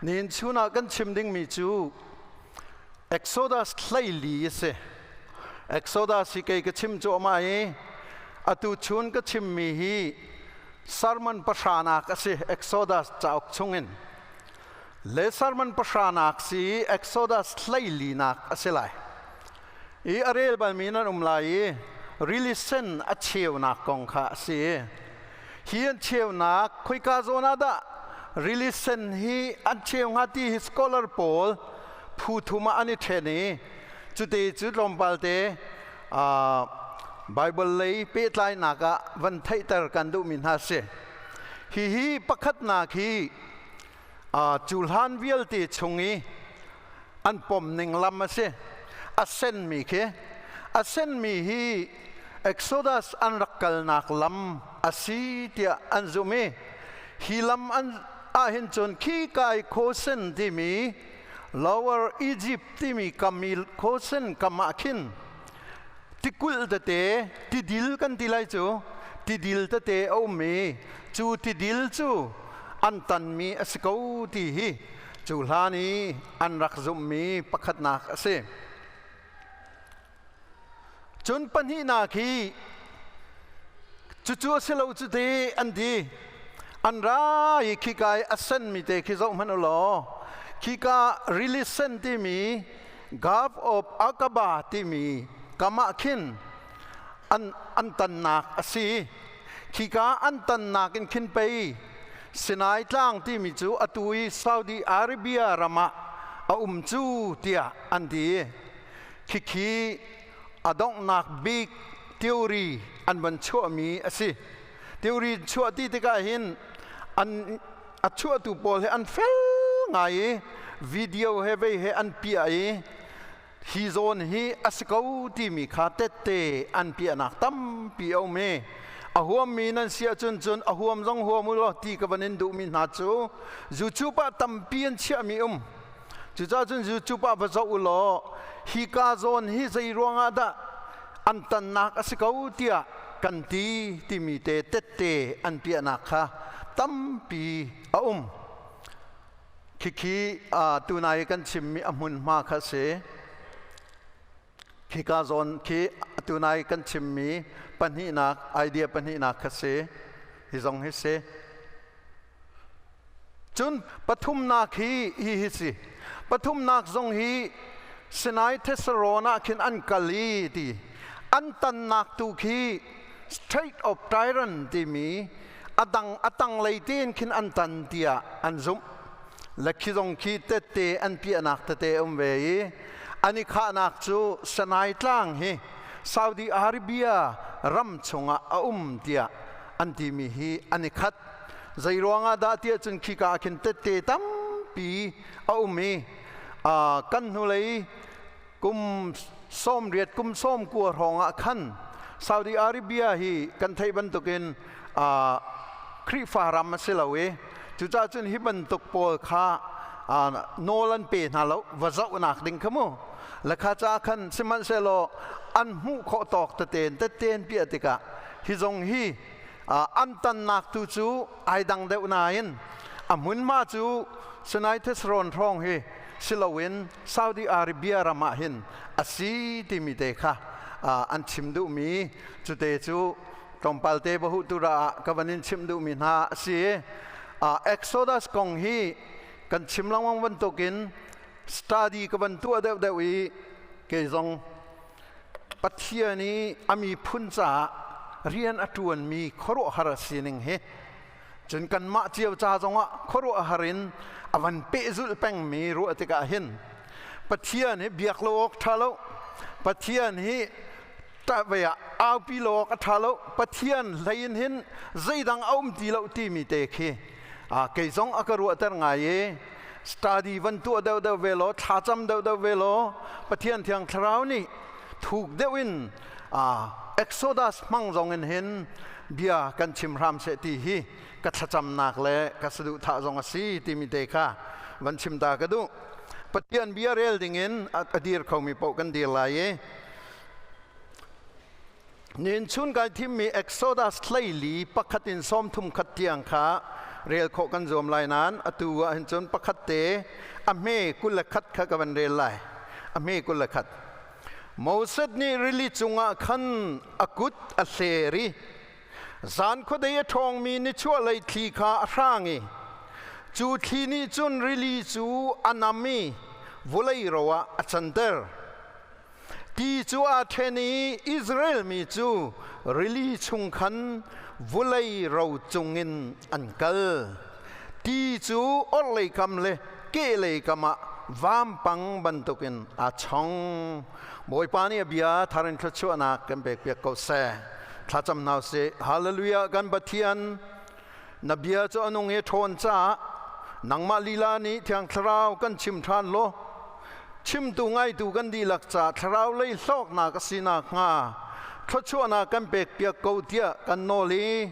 Nin chun ah kan chim dingmi cu Exodus 14 a si. Exodus hi kei ka chim cuahmah i atu chun ka chimmi hi sermon pahranak a si Exodus cauk chungin. Le sermon pahranak si Exodus 14nak a si lai. I a rel balmi nan um lai i rili sen a cheunak kong kha a si. Hi an cheunak khoika zawn ah dah rili sen hi an cheu hnga ti hi scholar pawl phu thum ah an i ṭhen i cute cu tlawmpal te Bible lei pehtlainak ah van theihter kan duhmi hna si. Hihi pakhatnak hi cu hlan vialte chung i an pom ning lam a si. A senmi khi a senmi hi Exodus an rak kalnak lam a si tiah an zumh i hi lam an ahhin cun khi kai Khosen timi Lower Egypt timi kam i Khosen kam ah khin tikulh tete tidil kan ti lai cu tidil tete a um i cu tidil cu an tanmi a si ko ti hi cu hlan i an rak zumhmi pakhatnak a si. Cun pahnihnak hi cucu a si lo cu te an ti. An ra i khika i a senmi te khi zoh hmanh u law khika rili sen timi Gulf of Aqaba timi kam ah khin an an tannak a si. Khika an tannak in khin pei Sinai tlang timi cu atu i Saudi Arabia ram ah a um cu tiah an ti. Khikhi a donghnak bik theory an van chuahmi a si. Theory chuah ti tikah hin an a chuahtu pawl he an fel ngai i video he vei he an piah i hi zawn hi a si ko timi kha tette an piahnak tampi a um i a huammi nan si ahcun cun a huam zong huam u law ti ka van in duhmi hna cu YouTube ah tampi an chiahmi um. Cucaah cun YouTube ah va zoh u law hi ka zawn hi zei ruangah dah an tannak a si ko tiah kan ti timi te tette an piahnak kha tampi a um. Khikhi tunai kan chimmi a hmunhma kha si. Khika zawn khi tunai kan chimmi pahnihnak idea pahnihnak kha si. Hi zong hi si. Cun pathumnak hi hihi si. Pathumnak zong hi Sinai Thessalon ah khin an kal i ti. An tannak tu khi Strait of Tyran timi a dang a tanglei tein khin an tan tiah an zumh. Le khi zong khi tette an piahnak tete um ve i an i khahnak cu Sinai tlang hi Saudi Arabia ram chungah a um tiah an timi hi an i khat. Zei ruangah dah tiah cun khika ah khin tette tampi a um i kan hnulei kum 80 kum 90 hrawng ah khan Saudi Arabia hi kan theih bantukin Khrihfa ram a si lo i cucaah cun hi bantuk pawl kha nawl an pe hna lo va zohnak ding kha mu lekha ca khan sihmanhsehlaw an hmuh khawh tawk teten teten piah tikah hi zong hi An tannak tu cu ai dang deuh nain a hmunhma cu Sinai Thesron hrawng hi si loin Saudi Arabia ram ah hin a si timi te kha an chim duhmi cute cu tlawmpal te bahu tura ah ka van in chim duhmi hna a si. Exodus kong hi kan chim lengmang bantukin study ka van tuah deuhdeuh i kei zong Pathian i a miphun caah rian a ṭuanmi khuaruahhar a sining hi cun kanmah cio ca zongah khuaruahhar in a van pehzulh pengmi ruah tikah hin Pathian hi biak lo awk ṭha lo, Pathian hi ṭahvei ah aupi lo awk a ṭha lo, Pathian hlei in hin zeidang a um ti lo timi te khi kei zong a ka ruahter ngai i study van tuah deuhdeuh ve law thlacam deuhdeuh ve law Pathian Thiang Thlarau nih thuk deuh in Exodus hmang zong in hin bia kan chim hram seh ti hi ka thlacamnak le ka saduhthah zong a si timi te kha van chim ta ka duh. Pathian bia rel ding in a dir khomi paoh kan dir lai i Nin chun kai thimmi Exodus 14 pakhat in 31 tiang kha Rel khawh kan zuam lai nain atu ah hin cun pakhat te a hme 21 kha ka van rel lai. A hme 21. Moses nih rili cungah khan a kut a hler i zan khuadei a ṭhawngmi nichuahlei thli kha a hrang i cu thli nih cun rili cu a nam i vawlei ro ah a canter. Ti cu aa ṭhen i Israel mi cu rili chung khan vulei ro cungin an kal. Ti cu orhlei kam le kehlei kam ah vampang bantukin aa chong. Bawipa nih a bia thar in thluachuahnak kan pekpiak ko seh. Thlacam hna usih. Hallelujah kan Pathian, na bia cu a nung i a ṭhawn caah nangmah lila nih Thiang Thlarau kan chim ṭhan law chimtu ngaitu kan dihlak ca thlarau lei hlawknak a si nakhnga thluachuahnak kan pekpiak ko tiah kan nawl i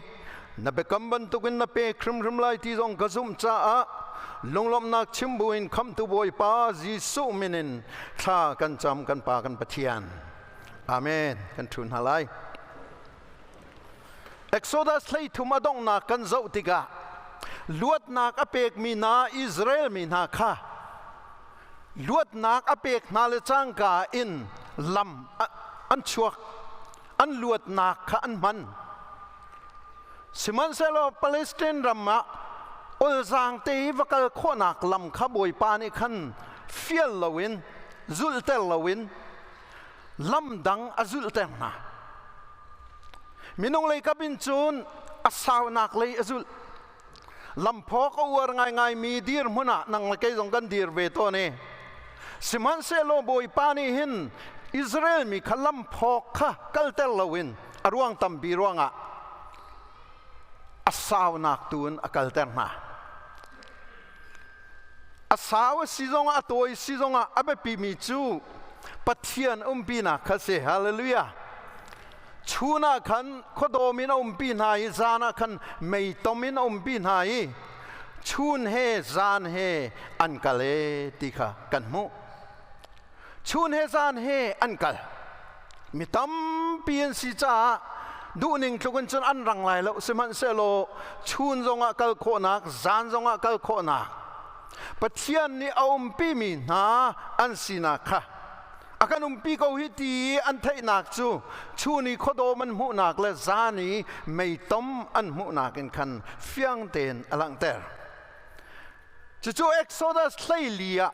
na biakam bantukin na pek hrimhrim lai ti zong ka zumh caah lunglawmhnak chim buin khamhtu Bawipa Jesuh min in thla kan cam kan Pa kan Pathian. Amen. Kan ṭhu hna lai. Exodus 13 a donghnak kan zoh tikah luatnak a pekmi hna Israel mi hna kha luatnak a pek hna le cangka in lam an chuak, an luatnak kha an hman. Sihmanhsehlaw Palestine ram ah olzaang te i va kal khawhnak lam kha Bawipa nih khan fial loin zulhter loin lam dang a zulhter hna. Minung lei kap in cun a saunak lei a zulh. Lamphawk a uar ngaingaimi dirhmun ah nang le kei zong kan dir ve tawn i sihmanhsehlaw Bawipa nih hin Israel mi kha lamphawk kha kalter loin a ruang tampi ruangah a saunak tu in a kalter hna. A sau a si zongah a tawi si zongah a biapimi cu Pathian umpinak kha si. Hallelujah. Chun ah khan khuadawm in a umpi hna i zan ah khan meitom in a umpi hna i chun he zan he an kal e ti kha kan hmuh. Chun he zan he an kal. Mi tampi an si caah duhning tluk in cun an rang lai lo. Sihmanhsehlaw chun zongah kal khawhnak, zan zongah kal khawhnak Pathian nih a umpimi hna an sinak kha a kan umpi ko hi ti an theihnak cu chun i khuadawm an hmuhnak le zan i meitom an hmuhnak in khan fiang tein a langhter. Cucu Exodus 14 ah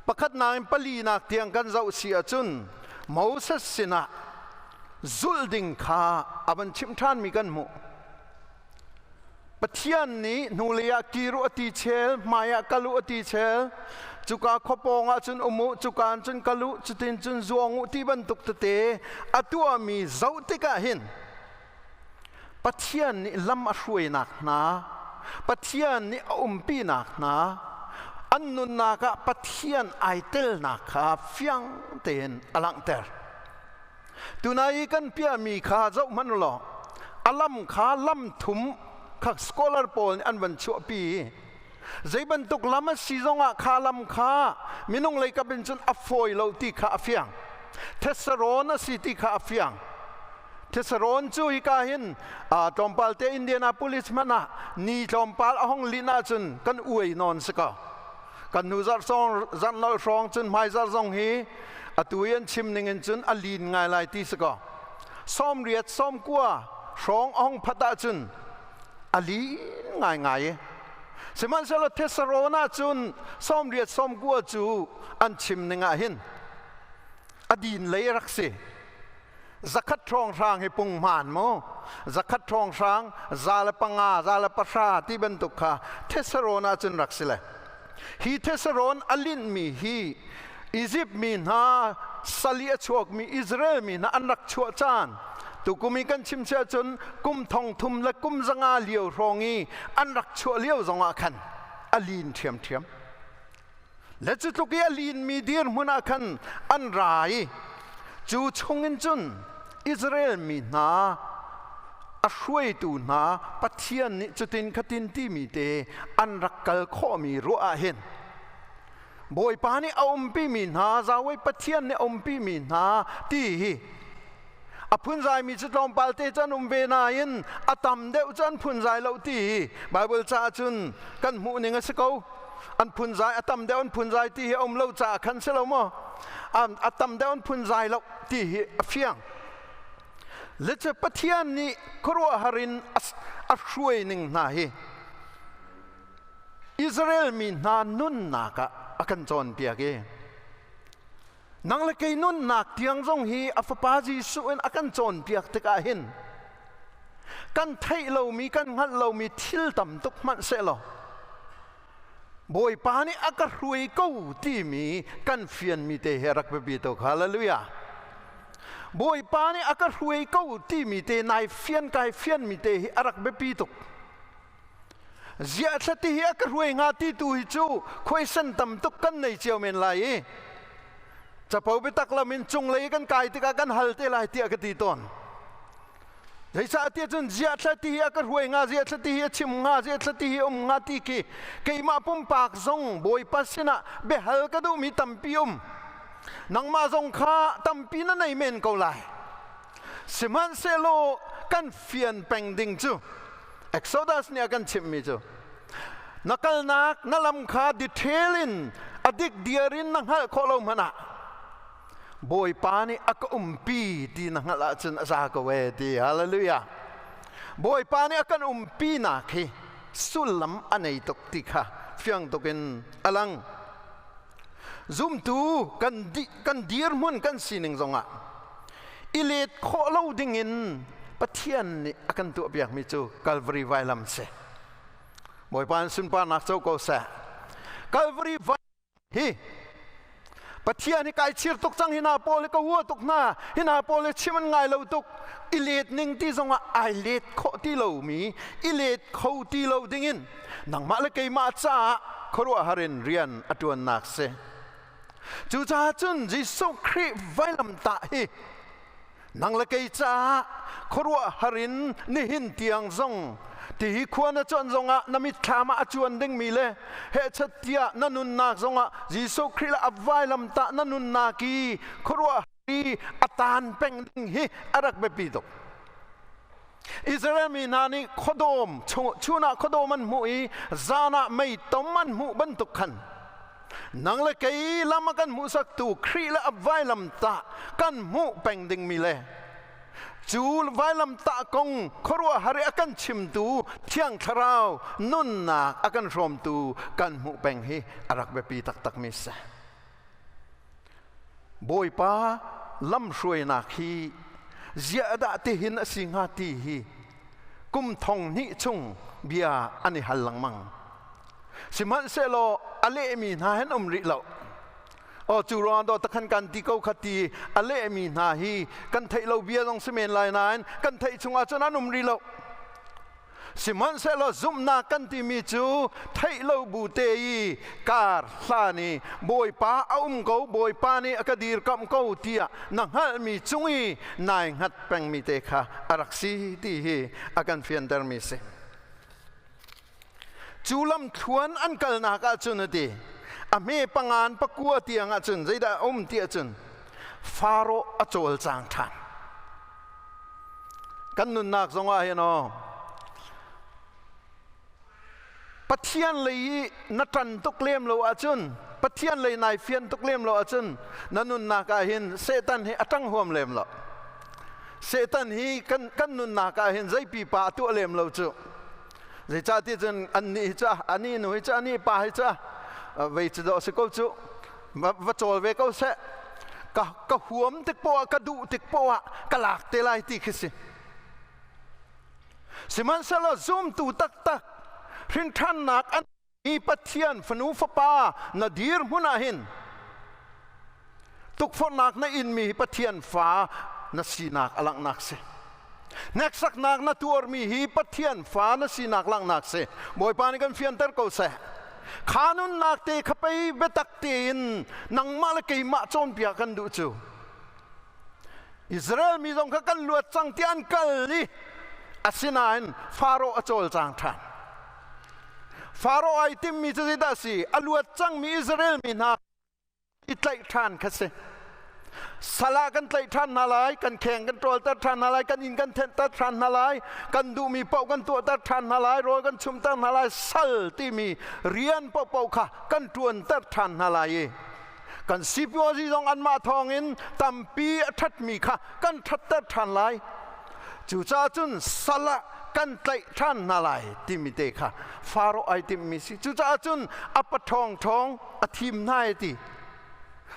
pakhatnak in palinak tiang kan zoh si ahcun Moses sinah zulh ding kha a van chimh ṭhanmi kan hmuh. Pathian nih hnulei ah kir u a ti chel, hmai ah kal u a ti chel, cuka khuapawng ah cun um u, cuka in cun kal u, cutin cun zuang u ti bantuk tete a tuahmi zoh tikah hin Pathian nih lam a hruainak hna, Pathian nih a umpinak hna, an nunnak ah Pathian ai telnak kha fiang tein a langhter. Tunai i kan piahmi kha zoh hmanh u law a lam kha lam thum kha scholar pawl nih an van chuahpi i zei bantuk lam a si zongah kha lam kha minung lei kap in cun a fawi lo ti kha a fiang. Thesarawn a si ti kha a fiang. Thesarawn cu hika hin tlawmpal te Indianapolis hmanh ah ni tlawmpal a hong lin ahcun kan uai nawn si ko. Kan hnu zarh song zarh nolh hrawng cun hmai zarh zong hi atu i an chim ning in cun a lin ngai lai ti si ko. 80 90 hrawng a hong phat ahcun a lin ngaingai i sihmanhsehlaw Thesarawn ah cun 80 90 cu an chim ning ah hin a din lei rak si. 100 hrawnghrang hi punghman mu 100 hrawnghrang 105 110 ti bantuk kha Thesarawn ah cun rak si le hi Thesarawn a linhmi hi Egypt mi hna sali a chuakmi Israel mi hna an rak chuah caan tukum i kan chim sia cun kum 300 le kum 500 lio hrawng i an rak chuah lio zongah khan a lin ṭhiamṭhiam. Le cu tluk i a linmi dirhmun ah khan an ra i cu chungin cun Israel mi hna a hruaitu hna Pathian nih cutin khatin timi te an rak kal khawhmi ruah ah hin Bawipa nih a umpimi hna Yahweh Pathian nih a umpimi hna ti hi. A phunzaimi cu tlawmpal te cu an um ve nain a tam deuh cu an phunzai lo ti hi Baibal caah cun kan hmuh ning a si ko. An phunzai a tam deuh an phunzai ti hi a um lo caah khan si lo maw? A tam deuh an phunzai lo ti hi a fiang. Le cu Pathian nih khuaruahhar in a hruai ning hna hi Israel mi hna nunnak ah a kan cawnpiak i nang le kei nunnak tiang zong hi a fapa Jesuh in a kan cawnpiak tikah hin kan theih lomi kan hngalh lomi thil tam tuk hmanh sehlaw Bawipa nih a ka hruai ko timi kan fianmi te hi a rak biapi tuk. Hallelujah. Bawipa nih a ka hruai ko timi te nai fian kai fianmi te hi a rak biapi tuk. Ziah thla ti hi a ka hruai hnga ti tu hi cu khuaisen tam tuk kan nei cio men lai i capo biatak lam in cunglei kan kai tikah kan hal te lai tiah ka ti tawn. Zeicahtiah cun ziah thla ti hi a ka hruai hnga, ziah thla ti hi a chim hnga, ziah thla ti hi a um hnga ti khi keimah pumpak zong Bawipa sinah biahal ka duhmi tampi um. Nangmah zong kha tampi na nei men ko lai. Sihmanhsehlaw kan fian peng ding cu Exodus nih a kan chimhmi cu na kalnak na lam kha detail in a dik diar in na hngalh khawh lo hmanh ah Bawipa nih a ka umpi ti na hngalh ahcun a za ko ee ti. Hallelujah. Bawipa nih a kan umpi nak hi sullam a nei tuk ti kha fiang tuk in a lang. Zumtu kan di, kan dirhmun kan sining zongah i let khawh lo dingin Pathian nih a kan tuahpiakmi cu Calvary vailam si. Bawipa in sunparnak co ko seh. Calvary Hi Pathian hi kai chir tuk cang hi hna pawl hi ka hua tuk hna hi hna pawl hi chim an ngai lo tuk i let ning ti zongah ai let khawh ti lomi i let kho ti lo dingin nangmah le keimah caah khuaruahhar in rian a ṭuannak si. Cucaah cun Jesuh Khrih vailamtah hi Nang le kei caah khuaruahhar in nihin tiang zong tihi khua na cuan zongah na mitthlam ah a cuan dingmi le hehchat tiah na nunnak zongah Jesuh Khrih le a vailamtah na nunnak i khuaruahhar i a taan peng ding hi a rak biapi tuk. Israel mi hna nih khuadawm chun ah khuadawm an hmuh i zan ah meitom an hmuh bantuk khan Nang le kei lam a kan hmuhsaktu Khrih le a vailamtah kan hmuh peng dingmi le cu vailamtah kong khuaruahhar i a kan chimtu Thiang Thlarau nunnak a kan hrawmtu kan hmuh peng hi a rak biapi taktakmi si. Bawipa lamhruainak hi ziah dah tihin a si hnga ti hi kum thong hnih chung bia an i hal lengmang. Sihmanhsehlaw a lehmi hna hin um rih lo. Aw cu ruang do takhan kan ti ko kha ti a lehmi hna hi kan theih lo bia zong si men lai nain kan theih chungah cun an um rih lo. Sihmanhsehlaw zumhnak kan timi cu theih lo bu te i kar hlan i Bawipa a um ko, Bawipa nih a ka dirkamh ko tiah na hngalhmi cung i nai hngat pengmi te kha a rak si ti hi a kan fiantermi si. Cu lamthluan an kalnak ahcun a ti, a hme pangan pakua tiang ahcun zeidah a um ti ahcun Faro a cawlcang ṭhan. Kan nunnak zongah hin aw Pathian lei i na ṭan tuk lem lo ahcun Pathian lei nai fian tuk lem lo ahcun na nunnak ah hin Satan hi a ṭang huam lem lo. Satan hi kan, kan nunnak ah hin zei pipa a tuah lem lo cu. Zeicahtiah cun annih hi cu ani nu hi cu ani pa hi cu vei cu dawh si ko cu va cawl ve ko seh ka ka huam tik poah ka duh tik poah ka lak te lai ti khi si. Sihmanhsehlaw zumtu taktak hrinṭhannak an i Pathian fanu fapa na dirhmun ah hin tukforhnak na inmi hi Pathian fa na sinak a langhnak si. Hneksaknak na tuarmi hi Pathian fa na sinak langhnak si. Bawipa nih kan fianter ko seh. Kha nunnak te kha pei biatak tein nangmah le keimah cawnpiak kan duh cu. Israel mi zong kha kan luat cang tiah an kal i asinain Faro a cawlcang ṭhan. Faro ai timmi cu zeidah a si? A luat cangmi Israel mi hna i tlaih ṭhan kha si. Sal ah kan tlaih ṭhan hna lai, kan kheng kan ṭawlter ṭhan hna lai, kan inn kan thenhter ṭhan hna lai, kan duhmi paoh kan tuahter ṭhan hna lai, rawl kan chumter hna lai, sal timi rian paohpaoh kha kan ṭuanter ṭhan hna lai i kan sipuazi zong anmah thawngin tampi a ṭhatmi kha kan ṭhatter ṭhan lai. Cucaah cun sal ah kan tlaih ṭhan hna lai timi te kha Faro ai timhmi si. Cucaah cun a paṭhawng ṭhawng a thim hna ai ti.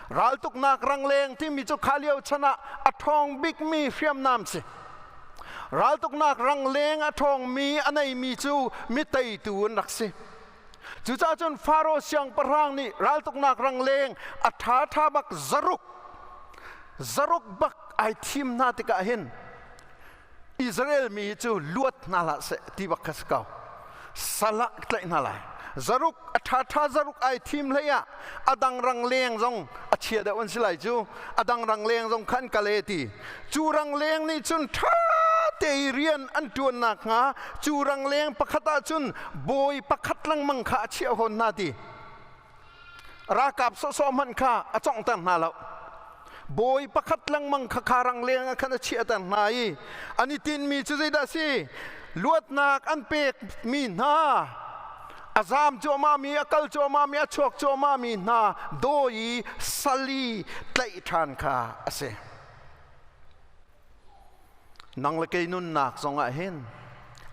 Raltuknak rangleng timi cu kha lio chan ah a ṭhawng bikmi hriamnam si. Raltuknak rangleng a ṭhawngmi a neimi cu mi teitu an rak si. Cucaah cun Faro siangpahrang nih raltuknak rangleng a ṭhaṭha bak zaruk zaruk bak ai thim hna tikah hin Israel mi cu luat hna hlah seh ti bak kha si ko. Sal ah tlaih hna lai. Zaruk a ṭhaṭha zaruk ai thim hlei ah a dang rangleng zong a chia deuh an si lai cu. A dang rangleng zong kha an kal e ti. Cu rangleng nih cun ṭha te i rian an ṭuan nakhnga cu rangleng pakhat ah cun bawi pakhat lengmang kha a chiah hawn hna ti. Ralkap sawhsawh hmanh kha a conghter hna lo. Bawi pakhat lengmang kha kha rangleng ah khan a chiahter hna i an i tinhmi cu zeidah a si? Luatnak an pekmi hna a zaam cuahmahmi, a kal cuahmahmi, a chuak cuahmahmi hna dawi i sal i tlaih ṭhan kha a si. Nang le kei nunnak zongah hin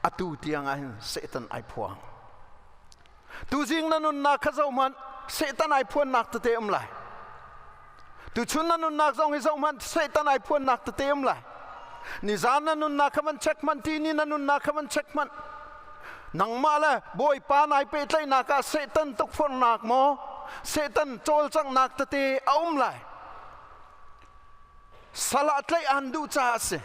atu tiang ah hin Satan ai phuang. Tuzing na nunnak kha zohhmanh, Satan ai phuannak tete um lai. Tuchun na nunnak zong hi zohhmanh, Satan ai phuannak tete um lai. Nizan na nunnak kha van check hmanh, tini na nunnak kha van check hmanh. Nangmah le Bawipa nai pehtlaihnak ah Satan tukforhnak maw, Satan cawlcanghnak tete a um lai. Sal ah tlaih aan duh caah a si.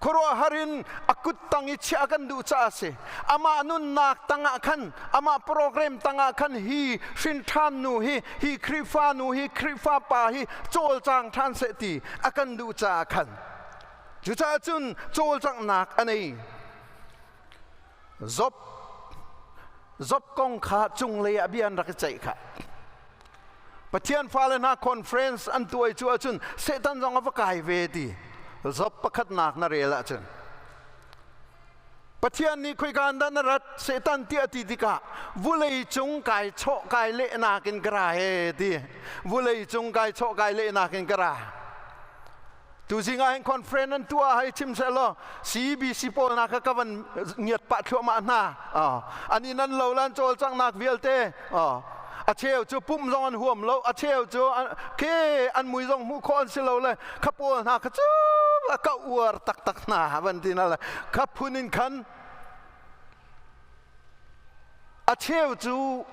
Khuaruahhar in a kut tang i chiah kan duh caah a si. Amah nunnak tangah khan, amah program tangah khan hi hrinṭhan nu hi, hi Khrihfa nu hi, Khrihfa pa hi cawlcang ṭhan seh ti a kan duh caah khan. Cucaah cun cawlcanghnak a nei. Job Job kong kha cunglei ah bia an rak i ceih kha. Pathian fale hna conference an tuai cu ahcun Satan zong a va kai ve ti Job pakhatnak na rel ahcun Pathian nih khoika in dah na rat Satan tiah ti tikah vulei cung kai chawh kai lehnak in ka ra he ti vulei cung kai chawh kai lehnak in ka ra Tuzing ah hin conference an tuah hei chim seh law CBC pawl hna kha ka van ngiat pah thluahmah hna. An inn an lo lan cawlcanghnak vialte a cheu cu pumh zong an huam lo a cheu cu ke an mui zong hmuh khawh an si lo le kha pawl hna kha cu ka uar taktak hna van ti na le kha phun in khan a cheu cu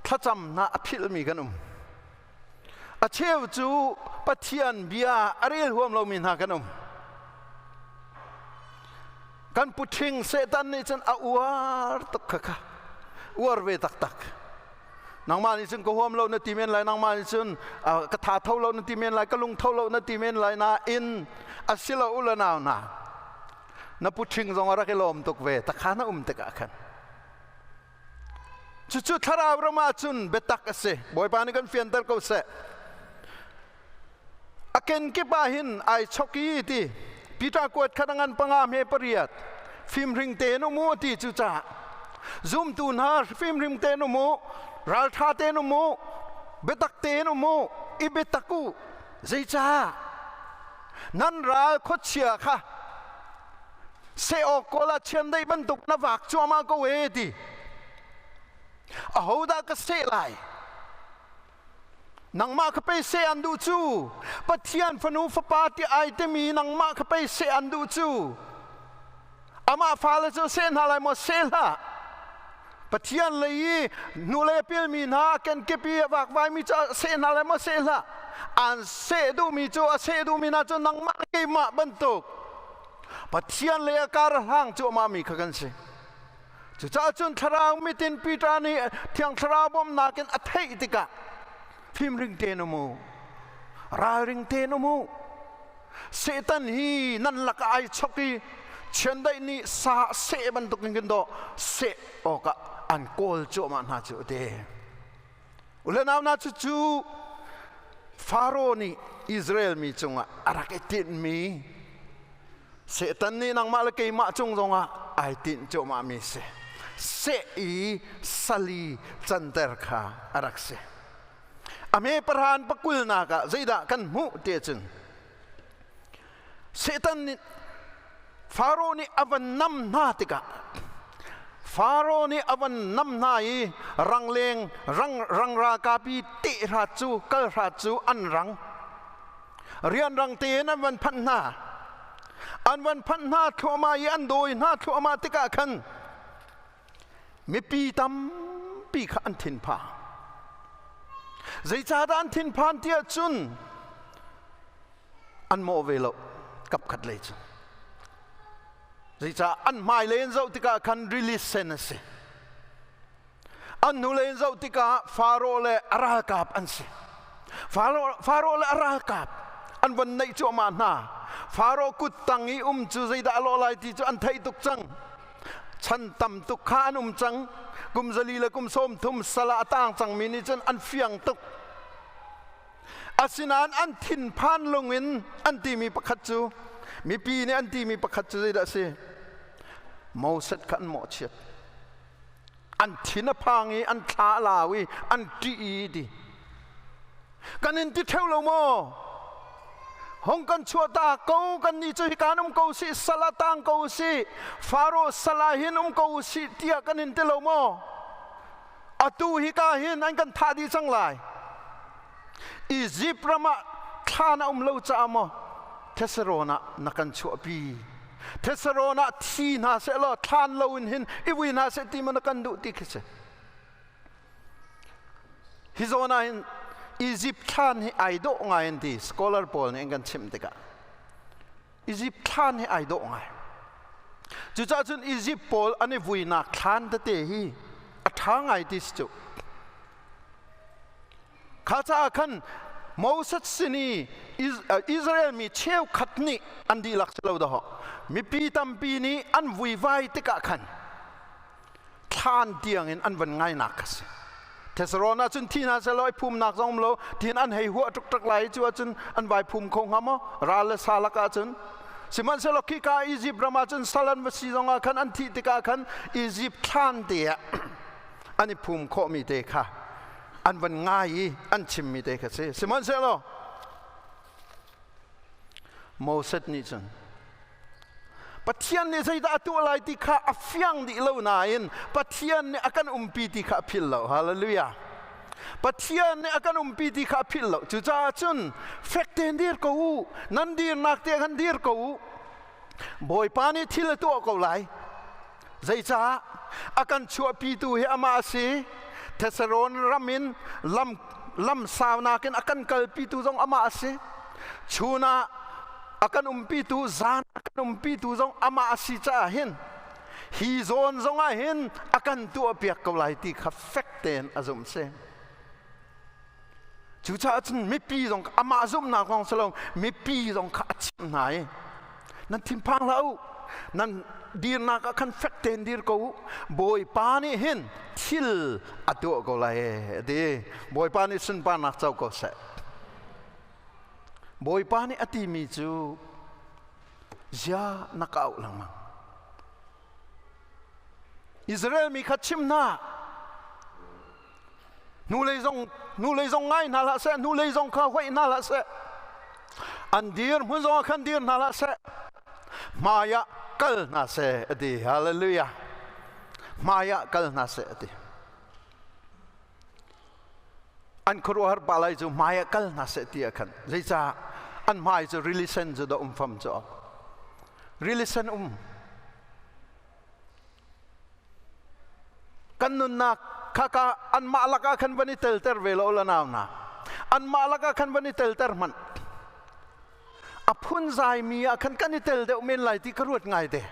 thlacam hna a philhmi kan um A cheu cu Pathian bia a rel huam lomi hna kan um. Kan puṭhing Satan nih cun a uar tuk kha kha. Uar ve taktak. Nangmah nih cun ka huam lo na ti men lai, nangmah nih cun ka tha tho lo na ti men lai, ka lung tho lo na ti men lai nain a si lo u le nau hna. Na puṭhing zong a rak i lawm tuk ve, takha na um tikah khan. Cucu thlarau ram ah cun biatak a si. Bawipa nih kan fianter ko seh. A kenkip ah hin ai chok i ti. Peter kuat khat a ngan panga hme pariat. Fimhring tein um u ti cu caah. Zumtu hna fimhring tein um u, ralṭha tein um u, biatak tein um u, i biatak u. Zeicah? Nan ral khuachia kha seh awk kawl ah chiandeih bantuk na vak cuahmah ko e ti ahodah ka seh lai nangmah kha pei seh an duh cu pathian fanu fapa ti ai timi nangmah kha pei seh an duh cu amah fale cu seh hna lai maw seh hlah Pathian lei i hnulei a pilmi hna kenkip i a vakvaimi cu a seh hna lai maw seh hlah an seh duhmi cu a seh duhmi hna cu nangmah keimah bantuk Pathian lei a kar a hlang cuahmah mi kha kan si cucaah cun thlarau mitin Peter nih thiang thlarau bawmhnak in a theih tikah fimring tein um u ralring tein um u Satan hi nan lakah ai chok i chiandeih nih sa seh bantuk in kan dawh seh awkah an kawl cuahmah hna cu a ti. Ule nau na cu cu. Faro nih Israel mi cungah a rak i tinhmi Satan nih nangmah le keimah cung zongah ai tinh cuahmahmi si. Seh i sali canter kha a rak si. A hme paran pakulnak ah zeidah kan hmuh ti ahcun Satan nih Faro nih a van nam hna tikah Faro nih a van nam hna i rangleng rang rang ralkapi teh hrat cu kal hrat cu an rang rianrang tein an van phanh hna an van phanh hna thluahmah i an dawi hna thluahmah tikah khan mipi tampi kha an thinphang zeicahdah an thinphan tiah cun an mawh ve lo kapkhat lei cu zeicah an hmailei in zoh tikah khan rili sen a si An hnulei in zoh tikah Faro le a ralkap an si. Faro, Faro le a ralkap an von naih cuahmah hna. Faro kut tang i um cu zeidah a lawh lai ti cu an theih tuk cang. Chan tam tuk kha an um cang. Kum zali le kum 30 sal ah a tang cangmi nih cun an fiang tuk. Asinain an thinphan lungin an timi pakhat cu mipi nih an timi pakhat cu zeidah a si? Moses kha an mawhchiat. An thin a phang i an thla a lau i an ṭih i ti. Kan in ti ṭheo lo maw? Hong kan chuahta ko kan nih cu hikan um ko sih sal ah tang ko sih Faro sal ah hin um ko sih tiah kan in ti lo maw? Atu hika hin an kan thah dih cang lai. Izipt ram ah thlan a um lo caah maw Thesarawn ah na kan chuahpi? Thesarawn ah thi hna seh law thlan lo in hin i vui hna seh ti maw na kan duh ti khi si. Hi zawn ah hin Izipt thlan hi ai dawh ngai an ti scholar pawl nih an kan chimh tikah. Izipt thlan hi ai dawh ngai. Cucaah cun Izipt pawl an i vuinak thlan tete hi a ṭha ngai ti si cu. Kha caah khan Moses sin i Israel mi cheukhat nih an dihlak si lo dawh mipi tampi nih an vuivai tikah khan thlan tiangin an van ngainak kha si. Thesarawn ah cun thi hna selaw i phumnak zong um lo tin an hei huah ṭukṭak lai cu ahcun an vai phum kho hnga maw ral le sa lakah cun sihmanhsehlaw khika Izipt ram ah cun sal an va si zongah khan an thih tikah khan Izipt thlan te ah an i phum khawhmi te kha an van ngai i an chimmi te kha si sihmanhsehlaw Moses nih cun Pathian nih zeidah a tuah lai ti kha a fiang dih lo nain Pathian nih a kan umpi ti kha a philh lo. Hallelujah. Pathian nih a kan umpi ti kha a philh lo. Cucaah cun fek tein dir ko u. Nan dirnak te khan dir ko u. Bawipa nih thil a tuah ko lai. Zeicah a kan chuahpitu hi amah a si. Thessalon ram in lam lam saunak in a kan kalpitu zong amah a si. Chun ah a kan umpitu, zan a kan umpitu zong amah a si caah hin hi zawn zong ah hin a kan tuahpiak ko lai ti kha fek tein a zumh si. Cucaah cun mipi zong amah zumhnak zong si lo mipi zong kha a chimh hna i nan thinphang hlah u nan dirnak ah khan fek tein dir ko u Bawipa nih hin thil a tuah ko lai a ti Bawipa nih sunparnak co ko seh Bawipa nih a timi cu zia na ka auh lengmang Israel mi kha chim hna Hnulei zong hnulei zong ngai hna hlah seh, hnulei zong kha hoih hna hlah seh. An dir hmun zong ah khan dir hna hlah seh. Hmai ah kal hna seh a ti. Hallelujah. Hmai ah kal hna seh a ti. An khuaruahhar pa lai cu hmai ah kal hna seh ti ah khan zeicah an hmai cu rili sen cu dah um fam cu rili sen um Kan nunnak khaka anmah lakah khan van i telter ve lo la nau na. Anmah lakah khan van i telter hmanh. A phunzai mi ah khan kan i tel deuh men lai ti ka ruat ngai te.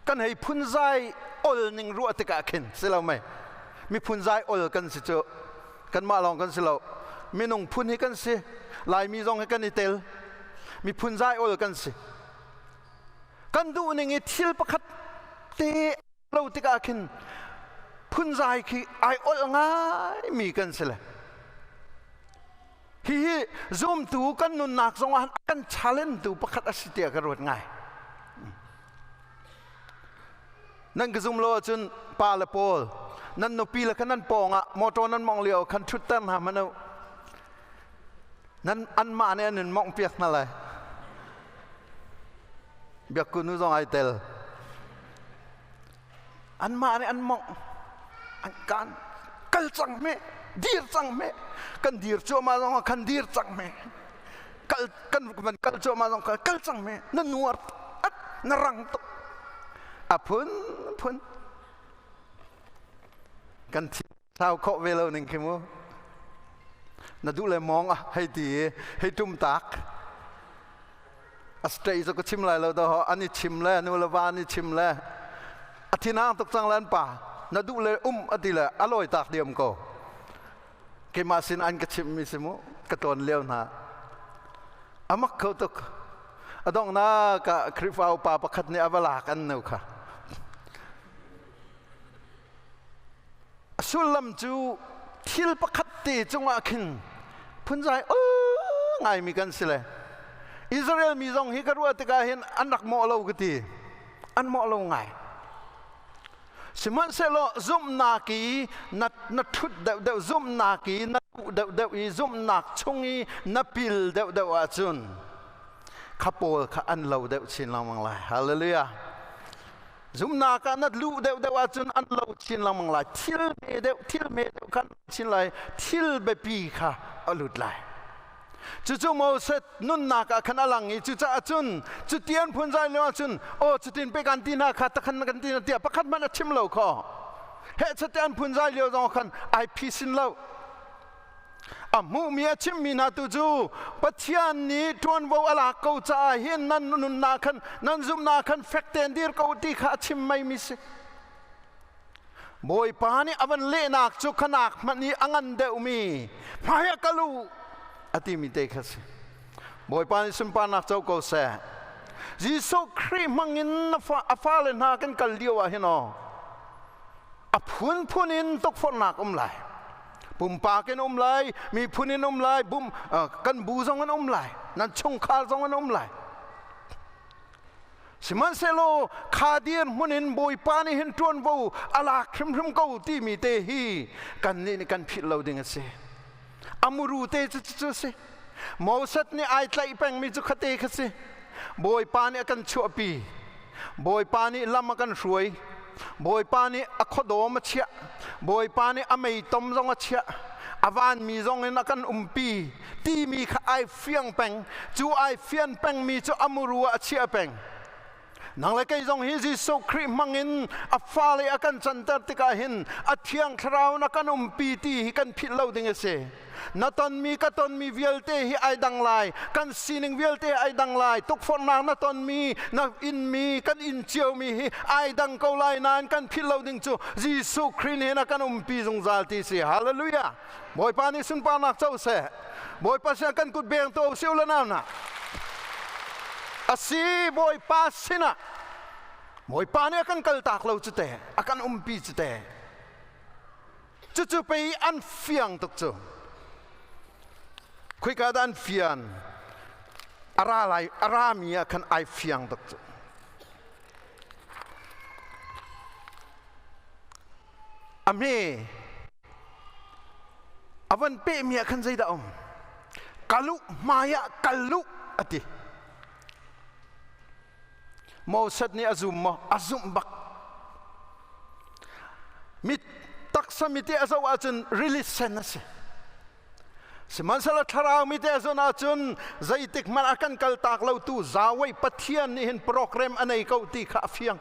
Kan hei phunzai ol ning ruah tikah khin si lo mei. Mi phunzai ol kan si cu kanmah lawng kan si lo. Minung phun hi kan si. Laimi zong hi kan i tel. Mi phunzai ol kan si. Kan duh ning i thil pakhat te lo tikah khin phunzai khi ai olh ngaimi kan si le. Hihi zumtu kan nunnak zongah kan challenge tu pakhat a si tiah ka ruat ngai. Nan ka zum lo ahcun pa le pawl nan nupi le khan nan pawng ah motor nan mong lio khan ṭhutter hna hmanh u. Nan anmah nih an in mongh piak hna lai. Biakku nu zong ai tel. Anmah nih an mongh an kan kal cang hme dir cang hme kan dir cuahmah zong ah khan dir cang hme kal kan van kal cuahmah zong kal kal cang hme na nuar at na rang tuk a phun phun kan thi Sau khawh ve lo ning khi mu. Na duh le mawng ah hei ti i hei tum tak. A straight cu ka chim lai lo do an i chim le nu le va an i chim le a thinang tuk cang le an pa na duh le um a ti le a lawi tak diam ko. Keimah sin an ka chimh mi si mu ka tlawn lio hna. Amak kho tuk. A donghnak ah Khrihfa upa pakhat nih a va lak an nu kha. A sullam cu thil pakhat te cungah khin phunzai ngaimi kan si le Israel mi zong hi ka ruah tikah hin an rak mawh lo ka ti. An mawh lo ngai. Sihmanhsehlaw zumhnak i na, na ṭhut deuhdeuh, zumhnak i na duh deuhdeuh i zumhnak chung i na pil deuhdeuh ahcun kha pawl kha an lo deuh chin lengmang lai. Hallelujah. Zumhnak ah na luh deuhdeuh ahcun an lo chin lengmang lai. Thil hme deuh, thil hme deuh kha chin lai. Thil biapi kha a lut lai. Cucu Moses nunnak ah khan a lang i cucaah cun cutian phunzai lio ahcun aw cutin pe kan ti hna kha takhan kan ti hna tiah pakhat hmanh a chim lo kho. Heh chatian phunzai lio zong khan ai phisin lo. A hmuhmi a chimmi hna tu cu Pathian nih ṭuanvo a lak ko caah hin nan nunnak khan nan zumhnak khan fek tein dir ko ti kha a chim meimi si. Bawipa nih a van lehnak cu khanak hmanh i a ngan deuhmi hmai ah kal u a timi te kha si. Bawipa nih sunparnak co ko seh. Jesuh Khrih hmangin a fale hna kan kal lio ah hin aw a phunphun in tukforhnak um lai. Pumpak in um lai, miphun in um lai, bum, kan bu zong in um lai, nan chungkhar zong in um lai. Sihmanhsehlaw kha dirhmun in Bawipa nih hin ṭuanvo a lak hrimhrim ko timi te hi kannih nih kan philh lo ding a si. A muru te cu cu a si. Moses nih ai tlaih pengmi cu khate kha si. Bawipa nih a kan chuahpi. Bawipa nih lam a kan hruai. Bawipa nih a khuadawm a chiah. Bawipa nih a meitom zong a chiah. A vanmi zong in a kan umpi timi kha ai fiang peng. Cu ai fian pengmi cu a muru ah a chiah peng. Nang le kei zong hi Jesuh Khrih hmangin a fale a kan canter tikah hin a Thiang Thlarau na kan umpi ti hi kan philh lo ding a si. Na tonmi ka tonmi vialte hi ai dang lai. Kan sining vialte ai dang lai. Tukforhnak na tonmi, na inmi, kan in ciomi hi ai dang ko lai nain kan philh lo ding cu Jesuh Khrih nih a kan umpi zungzal ti si. Hallelujah. Bawipa nih sunparnak co seh. Bawipa sin kan kut beng to siu la nau na. Asi Bawipa sinah Bawipa nih a kan kaltak lo cu te, a kan umpi cu te. Cucu pei an fiang tuk cu. Khoika dah an fian? A ra lai, a rami ah khan ai fiang tuk cu. A hme a van pehmi ah khan zeidah um kal u hmai ah kal u a ti Moses nih a zum maw a zumh bak mit taksa mit i a zoh ahcun rili sen a si sihmanhsehlaw thlarau mi te a zon ahcun zeitik hmanh a kan kaltak lo tu Yahweh Pathian nih hin program a nei ko ti kha a fiang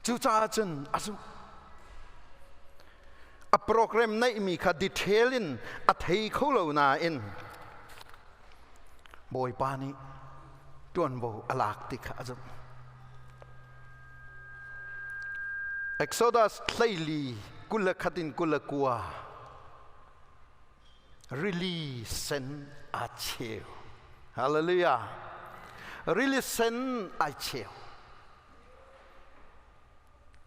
Cucaah cun a zumh. A program neihmi kha detail in a thei kho lo nain Bawipa nih ṭuanvo a lak ti kha a zumh. Exodus 14 21 in 29 Rili sen aa cheu. Hallelujah. Rili sen ai cheu.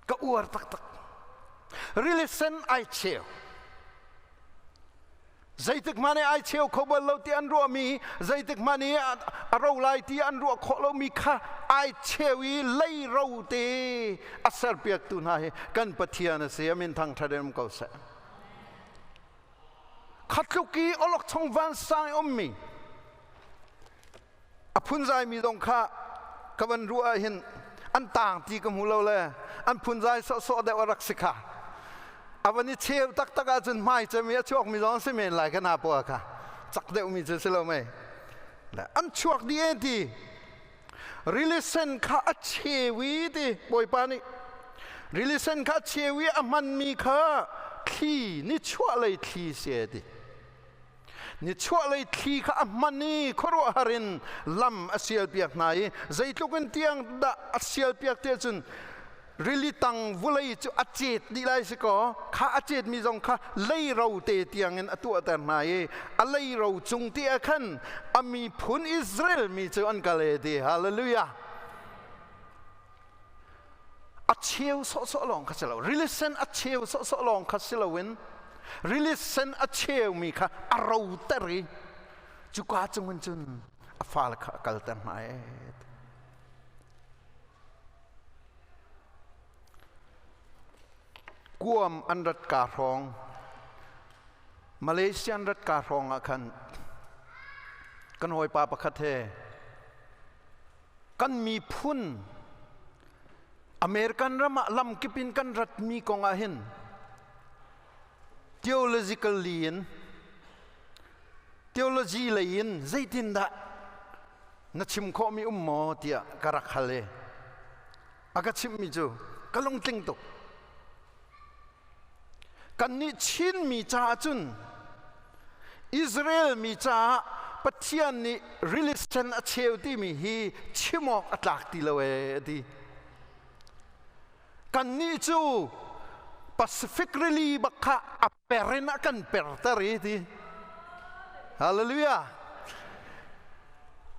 Ka uar taktak. Rili sen ai cheu. Zeitik hmanh i ai cheu kho bal lo ti an ruahmi, zeitik hmanh i a ro lai ti an ruah khawh lomi kha ai cheu i lei ro te a serpiaktu hna hi kan Pathian a si. A min thangṭhat in um ko seh. Khatluk i awlokchong vansang i ummi a phunzaimi zong kha ka van ruah ah hin an taang ti ka hmu lo le an phunzai sawhsawh deuh a rak si kha. A van i cheu taktak ahcun hmai cem i a chuakmi zong si men lai ka hna pawl kha cak deuhmi cu si lo mei. An chuak dih e ti. Rili sen kha a cheu i ti Bawipa nih. Rili sen kha a cheu i a hmanmi kha thli nichuahlei thli si e ti. Nichuahlei thli kha a hman i khuaruahhar in lam a sialpiak hna i zeitluk in tiang dah a sialpiak ti ahcun rili tang vulei cu a cet dih lai si kaw kha a cetmi zong kha leiro te tiangin a tuahter hna i a leiro cung ti ah khan a miphun Israel mi cu an kal e ti. Hallelujah. A cheu sawhsawh lawng kha si lo, rili sen a cheu sawhsawh lawng kha si loin rili sen a cheumi kha a roter i cuka cungin cun a fale kha a kalter hna e. Guam an rat ka hrawng, Malaysia an rat ka hrawng ah khan kan hawipa pakhat he kan miphun American ram ah lamkip in kan ratmi kong ah hin theologically in theology lei in zeitindah na chim khawhmi um maw tiah ka rak hal i a ka chimhmi cu ka lungtling tuk. Kannih Chinmi caah cun Israel mi caah Pathian nih rili sen a cheu timi hi chim awk a tlak ti lo ee a ti. Kannih cu Pacific rili bak kha a per in a kan perter i ti. Hallelujah.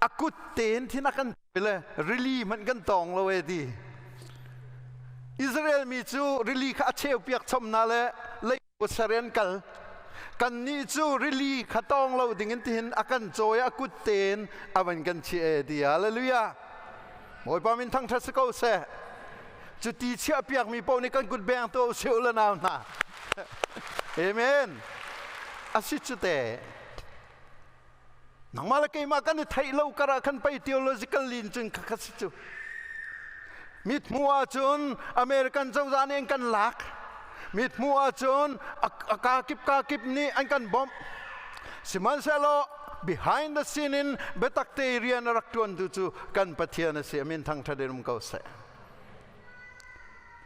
A kut tein thin a kan le rili hmanh kan tawng lo e ti. Israel mi cu rili kha a cheu piak chom hna le lei sarian kal. Kannih cu rili kha tawng lo ding in tihin a kan cawi, a kut tein a van kan chiah e ti. Hallelujah. Bawipa min thangṭhat si ko seh. Cu ti chiah piakmi paoh nih kan kut beng to usih u la nau hna. Amen. A si cu te. Nangmah le keimah kan i theih lo kar ah khan pei theological lin cun kha si cu. Mithmuh ahcun American cozah nih an kan lak. Mithmuh ahcun a kakip kakip nih an kan bawmh. Sihmanhsehlaw behind the scene in biatak te rian a rak ṭuantu cu kan Pathian a si. A min thangṭhat in um ko seh.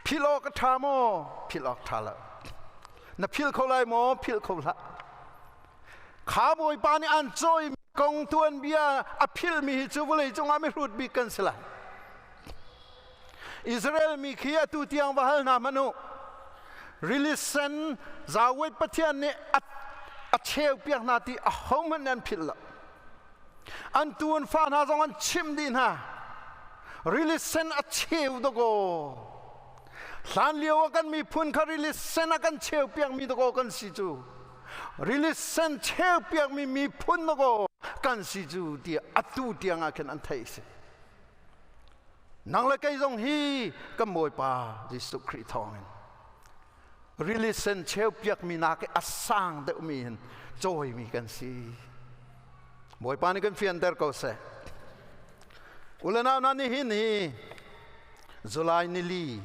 Philh awk a ṭha maw? Philh awk ṭha lo. Na philh kho lai maw? Philh kho hlah. Kha Bawipa nih an cawi kong tuanbia a philhmi hi cu vawlei cungah mihrut bik kan si lai. Israel mi khi atu tiang va hal hna hmanh u. Rili sen Zawet Pathian nih a cheu piak hna ti ahohmanh nih an philh lo. An tu an fa hna zong an chimh dih hna. Rili sen a cheu dakaw. Hlan lio ah kan miphun kha rili sen a kan cheu piakmi dakaw kan si cu. Rili sen cheu piakmi miphun dakaw kan si cu tiah atu tiang ah khin an theih si. Nang le kei zong hi kan Bawipa Jesuh Khrih thawngin rili sen cheu piakmi nak i a sang deuhmi hin cawimi kan si. Bawipa nih kan fianter ko seh. Ulenau hna, nihin hi July nili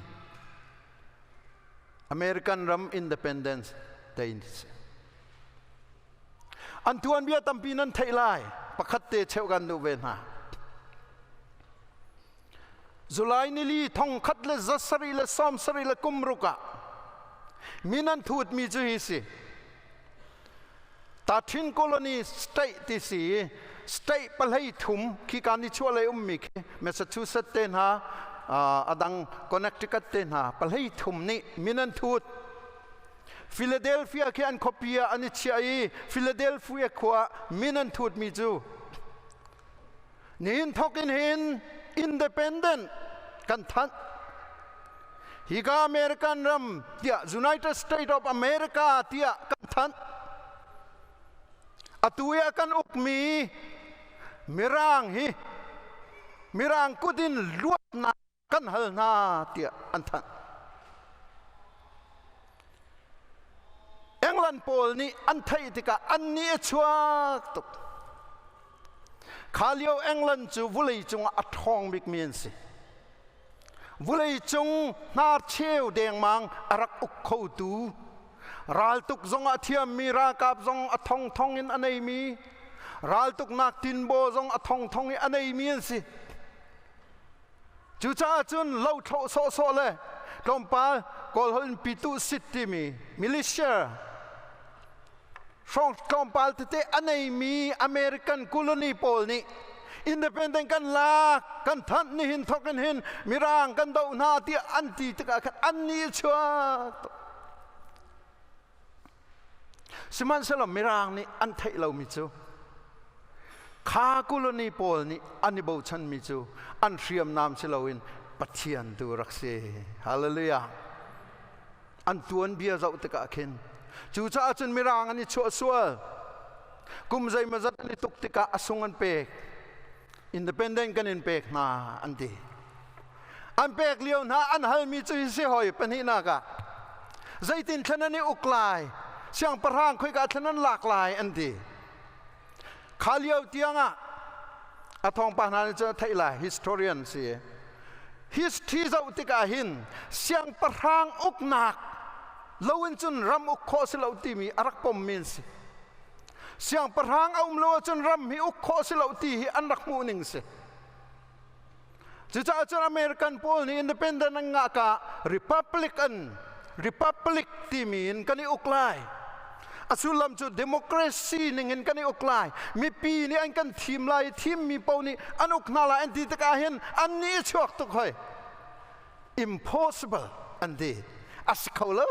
American ram Independence Day an tuanbia tampi nan theih lai, pakhat te cheuh kan duh ve hna. July nili 1776 ah min an thutmi cu hi si. Tathin Colony State ti si, state 33 khi kan ni chuah lei ummi khi Massachusetts te hna, adang Connecticut te hna 33 nih min an thut. Philadelphia khi an khuapi ah an i chiah i Philadelphia khua min an thutmi cu nihin thawk in hin independent kan thanh, hika American ram tiah, United States of America tiah kan thanh. Atu i a kan ukmi Mirang hi Mirang kut in luatnak kan hal hna tiah an thanh. England pawl nih an theih tikah an nih a chuak tuk. Kha lio England cu vulei cungah a ṭhawng bikmi an si. Vulei cung hnarcheu dengmang a rak uk khotu, raltuk zong a thiammi ralkap zong a thongthong in a neimi, raltuknak tinbaw zong a thongthong i a neimi an si. Cucaah cun lothlawh sawhsawh le tlawmpal Kawlholh in pitu sit timi militia hrawng tlawmpal tete a neimi American colony pawl nih independent kan lak kan thanh nihin thok in hin Mirang kan doh hna tiah an ti tikah khan an ni chuak Sihmanhsehlaw Mirang nih an theih lomi cu kha colony pawl nih an i bochanmi cu an hriamnam si loin Pathian tu rak si. Hallelujah. An tuanbia zoh tikah khin cucaah cun Mirang an i chuah sual. Kum zeimawzat an i tuk tikah a sung an pek. Independent kan in pek hna an ti. An pek lio hna an halmi cu hi si hoi pahnihnak ah zeitin thlen an i uk lai siangpahrang khoika thlen an lak lai an ti. Kha lio tiangah a thawngpa hna nih cun a theih lai historian si. History zoh tikah hin siangpahrang uknak lo in cun ram uk khawh si lo timi a rak pommi an si. Siangpahrang a um lo ahcun ram hi uk khawh si lo ti hi an rak hmuh ning si. Cucaah cun American pawl nih independent an ngah ka Republican Republic timi in kan i uk lai. A sullam cu democracy ning in kan i uk lai. Mipi nih an kan thim lai i thimmi paoh nih an uk hna lai an ti tikah hin an nih a chuak tuk hoi. Impossible an ti. A si kho lo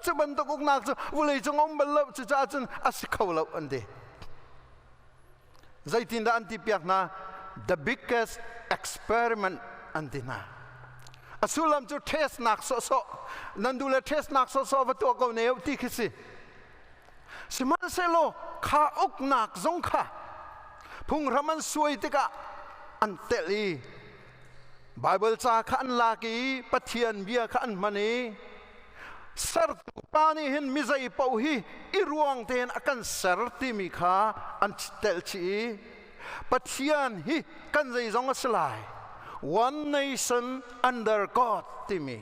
cu bantuk uknak cu vawleicung a um bal lo cucaah cun a si kho lo an ti. Zeitindah an ti piak hna? The biggest experiment an ti hna. A sullam cu test nak sawhsawh nan duh le test nak sawhsawh va tuah ko ne ti khi si. Sihmanhsehlaw kha uknak zong kha phunghram an suai tikah an telh i Bible ca kha an lak i Pathian bia kha an hman i sertu pa nih hin mi zei paoh hi i ruang tein a kan ser timi kha an telh chih i Pathian hi kan zeizong a si lai one nation under God timi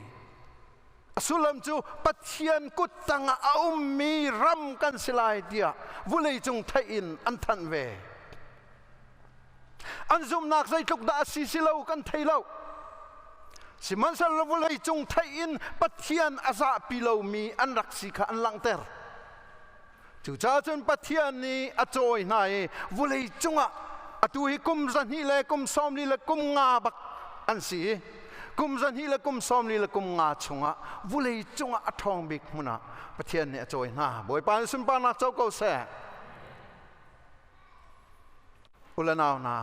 a sullam cu Pathian kut tangah a ummi ram kan si lai tiah vuleicung theih in an thanh ve. An zumhnak zeitluk dah a si si lo kan thei lo. Sihmanhsehlaw vawlei cung theih in Pathian a zahpi lomi an rak si kha an langhter. Cucaah cun Pathian nih a cawi hna i vawlei cungah atu hi kum 200 le kum 40 le kum nga bak an si i kum 200 le kum 40 le kum nga chungah vawlei cungah a ṭhawng bik hmun ah Pathian nih a cawi hna. Bawipa nih sunparnak co ko seh. U le nau hna,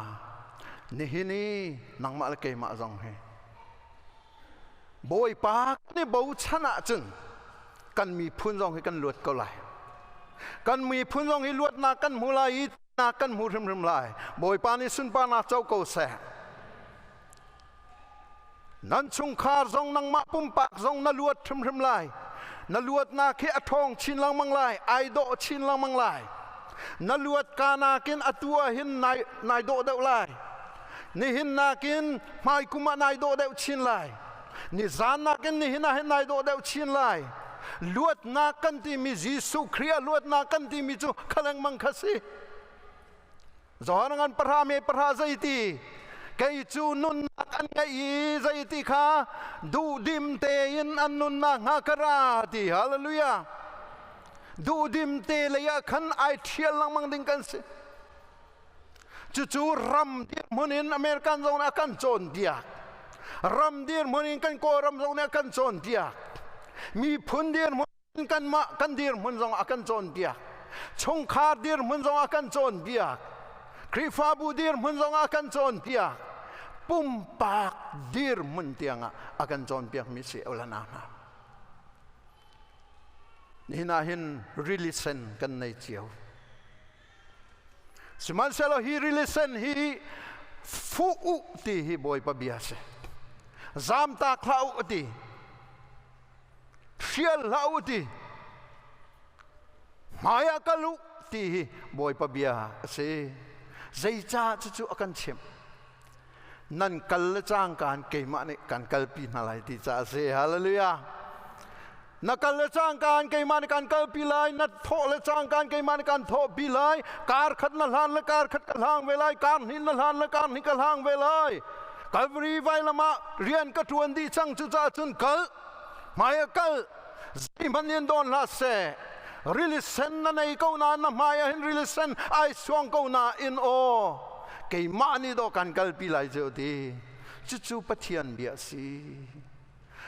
nihin i nangmah le keimah zong hi Bawipa kan i bochan ahcun kan miphun zong hi kan luat ko lai. Kan miphun zong hi luatnak kan hmu lai i kan hmu hrimhrim lai. Bawipa nih sunparnak co ko seh. Nan chungkhar zong nangmah pumpak zong na luat hrimhrim lai. Na luatnak hi a ṭhawng chin lengmang lai, ai dawh chin lengmang lai. Na luat ka nakin atu ah hin nai, nai dawh deuh lai. Nihin nakin hmaikum ah nai dawh deuh chin lai. Nizan nakin nihin ah hin nai dawh deuh chin lai. Luatnak kan timi Jesuh Khrih ah luatnak kan timi cu kha lengmang kha si. Johan ngan pahra me pahra zeiti kei cu nunnak an ngeih i zeiti kha duhdim tein an nunnak hnga ka ra ti hallelujah duhdim te lei ah khan ai ṭhial lengmang ding kan si cucu ram dirhmun in American zong nih a kan cawnpiak ram dirhmun in kan Kawlram zong nih a kan cawnpiak miphun dirhmun kanmah kan dirhmun zong a kan cawnpiak chungkhar dirhmun zong a kan cawnpiak Khrihfabu dirhmun zong a kan cawnpiak pumpak dirhmun tiangah a kan cawnpiakmi si ulana hna nihin ah hin rili sen kan nei cio. Sihmanhsehlaw hi rili sen hi fuh u ti hi Bawipa bia si. Zamtak hlah u ti. Hrial hlah u ti. Hmai ah kal u ti hi Bawipa bia a si. Zeicah cucu a kan chimh? Nan kal le cangka in keimah nih kan kalpi hna lai ti caah a si. Hallelujah. Na kal le cangka in keimah nih kan kalpi lai, na thawh le cangka in keimah nih kan thawhpi lai. Kar khat na hlan le kar khat ka hlang ve lai, kar hnih na hlan le kar hnih ka hlang ve lai. Calvary vailam ah rian ka ṭuan dih cang, cucaah cun kal, hmai ah kal, zeihmanh in dawn hlah seh. Rili sen na nei ko nain, na hmai ah hin rili sen ai suang ko nain, aw, keimah nih dawh kan kalpi lai cu ti. Cucu Pathian bia a si.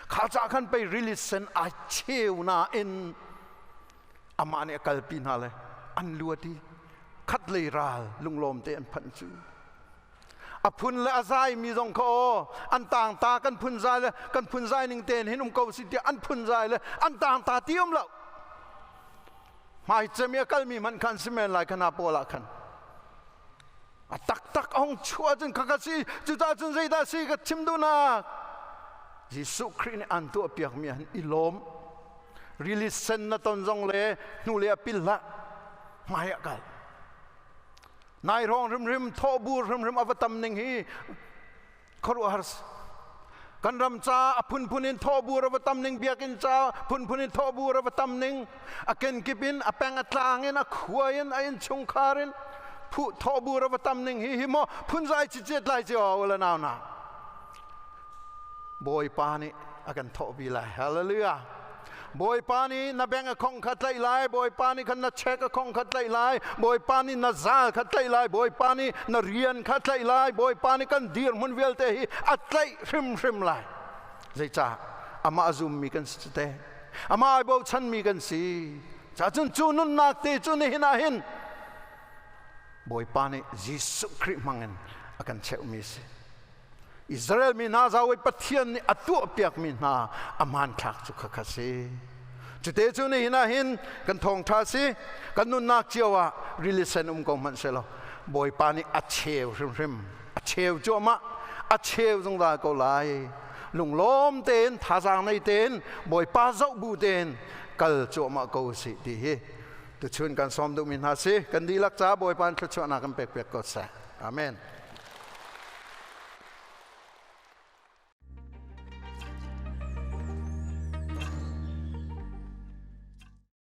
Kha ca khan pei rili sen ai cheu nain amah nih a kalpi hna le an luat i khatlei ral lunglawm te an phanh cu. A phun le a zai mi zong kha, aw, an tangta kan phun zai le kan phun zai ning tein hin um ko si tiah an phun zai le an tangta ti um lo. Hmai cem i a kalmi hmanh khan si men lai khana pawl ah khan a taktak a hung chuah cun khakha si. Cucaah cun zeidah si ka chim duhnak? Jesuh Khrih nih an tuahpiakmi an i lawm. Rili sen na ton zong le hnu le a pil hlah, hmai ah kal. Nai hrawng hrimhrim thawhbur hrimhrim a va tam ning hi khuaruahhar. Kan ram ca a phunphun in thawhbur a va tam ning, biakinn ca phunphun in thawhbur a va tam ning, a kenkip in, a peng a tlang in, a khua in, a innchungkhar in phu thawhbur a va tam ning hi. Hi maw phunzai ciciat lai cio la nau na. Bawipa nih a kan thawhpi lai. Hallelujah. Bawipa nih na beng a khong kha tlaih lai, Bawipa nih khan na chek a khong kha tlaih lai, Bawipa nih na zal kha tlaih lai, Bawipa nih na rian kha tlaih lai, Bawipa nih kan dirhmun vialte hi a tlaih hrimhrim lai. Zeicah? Amah a zummi kan si te. Amah ai bochanmi kan si. Cacun cu nunnak te cu nihin ah hin Bawipa nih Jesuh Khrih hmangin a kan cheuhmi si. Israel mi hna zawi Pathian nih a tuahpiakmi hna a hmanthlak cu khakha si. Cute cu nihin ah hin kan thawngṭha si. Kan nunnak cio ah rili sen um ko hmanh selaw Bawipa nih a cheu hrimhrim, a cheu cuahmah, a cheu zungzal ko lai. Lunglawm tein, thazaang nei tein, Bawipa zoh bu tein kal cuahmah ko sih ti hi tuchun kan sawm duhmi hna si. Kan dihlak ca Bawipa in thluachuahnak kan pek piak ko seh. Amen.